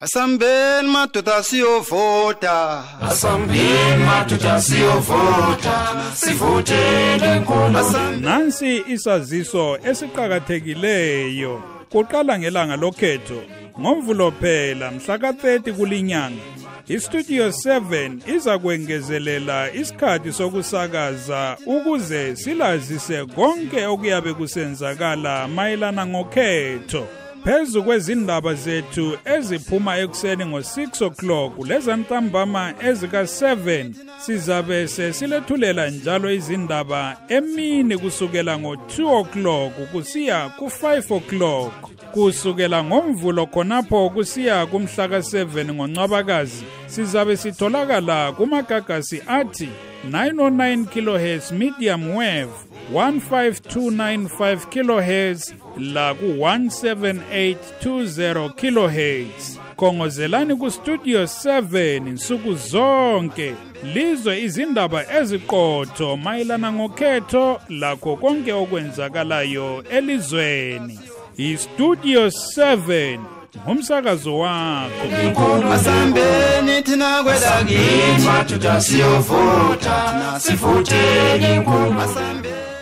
Asambeni madoda siyovota. Asambeni madoda siyovota. Sivotele inkululeko. Nansi isaziso esiqhakathekileyo. Kuqala ngelanga lokhetho ngoMvulo phela mhla ka-30 kulinyanga. IStudio 7 iza kwengezelela isikhathi sokusakaza ukuze silazise konke okuyabe kusenzakala mayelana ngokhetho. Phezu kwezindaba zethu eziphuma ekuseni ngo6 o'clock lezantambama ezika7 sizabe sesilethulela njalo izindaba emini kusukela ngo2 o'clock kusiya ku5 o'clock. Kusukela ngoMvulo khonapho kusiya kumhla ka7 ngoNcwabakazi sizabe sitholakala kumagagasi athi 909 kHz medium wave, 15295 kHz la ku 17820 kHz. Khongozelani ku Studio 7 nsuku zonke lizwe izindaba eziqotho mayelana ngokhetho lakho konke okwenzakalayo elizweni. IStudio 7 ngumsakazo wakho. Asambeni thina kwelakini madoda siyovota. Sivotele inkululeko.